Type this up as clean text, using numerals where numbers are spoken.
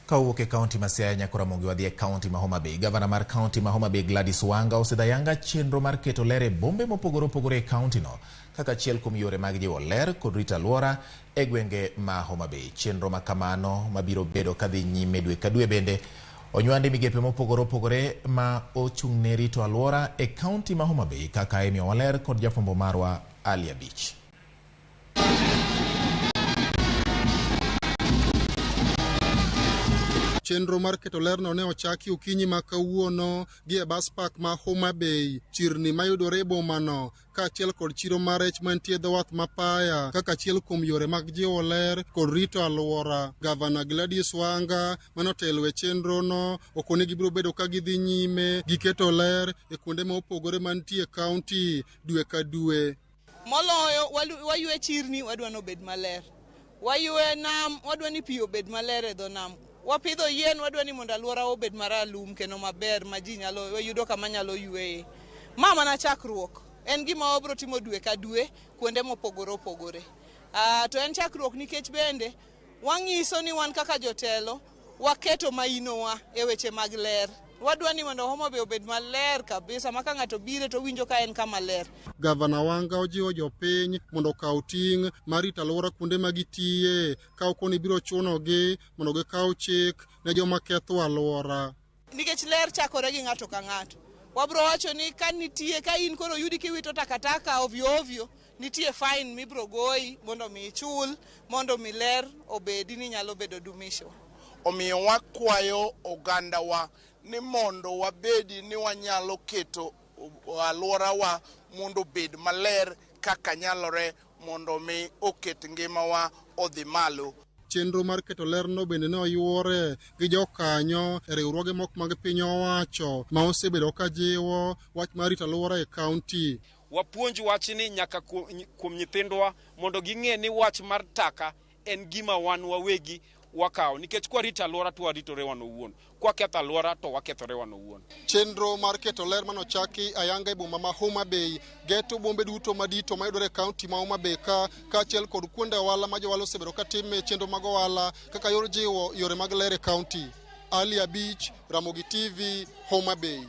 Ka owuok e kaunti ma Siaya nyaka Ramogi wadhi e kaunti ma Homa Bay. Gavana mar kaunti ma Homa Bay Gladys Wanga osidho ayanga chenro mar keto ler e bombe mopogore opogore e kauntino kaka achiel kuom yore mag jiwo ler kod rito alwora e gwenge ma Homa Bay. Chenro ma kamano mabiro bedo kadhi nyime dwe ka dwe bende onywande migepe mopogore opogore ma ochung'ne rito alwora e kaunti ma Homa Bay kaka imiyowa ler kod jafwambo marwa Ali Abich. Chenro mar keto lerno ne ochaki okinyi ma kawuono gi e bus park ma Homa Bay, chirni mayudore e bomano, kaachiel kod chiro mar rech mantie e dho wath ma Paya kaka achiel kuom yore mag jiwo ler kod rito alwora. Gavana Gladys Wanga mane otelo e chenrono okone gibiro bedo ka gidhi nyime gi keto ler e kuonde ma opogore mantie e kaunti dwe ka dwe. Moloyo waywe chirni, wadwa ni obed maler. Waywe nam, wadwa ni pi obed maler e dho nam. Wapidho yien, wadwa ni mondo alwora obed maralum kendo maber ma ji nyalo yudo kama nyalo yweye. Ma mana chakruok. En gima wabro timo dwe ka dwe kuonde mopogore opogore. To en chakruok nikech bende wang'iso ni wan kaka jotelo waketo mainowa e weche mag ler. Wadwa ni mondo Homa Bay obed maler kabisa ma ka ng'ato bire to owinjo ka en kama ler. Gavana Wanga ojiwo jopiny mondo okaw ting' mar rito alwora kuonde ma gitiye ka okoni biro chunogi mondo gikaw chik ne joma ketho alwora. Nikech ler chakore gi ng'ato ka ng'ato. Wabro wacho ni ka nitie, ka in koro oyudi kiwito takataka ovyo ovyo, nitie fine mibro goyi mondo mi ichul, mondo mi ler obedi ni nyalo bedo dumishwa. Omiyo wakwayo ogandawa ni mondo wabedi ni wanyalo keto alworawa mondo obed maler kaka nyalore mondo mi oket ngimawa odhi malo. Chenro mar keto lerno bende ne oyuore gi jokanyo e riwruoge moko mag piny owacho ma osebedo ka jiwo wach mar rito alwora e kaunti. Wapuonj wachni nyaka kuom nyithindwa mondo ging'e ni wach mar taka en gima wan wawegi wakawo, nikech kwarito alwora to waritore wan owuon, kwaketho alwora to wakethore wan owuon. Chenro mar keto ler manochaki ayanga e boma ma Homa Bay geto bombe duto madito mayudore e kaunti ma Homa Bay ka kaachiel kod kuonde ohala ma johala osebedo ka time chenro mag ohala kaka yor jiwo yore mag ler e kaunti. Ali Abich, Ramogi TV, Homa Bay.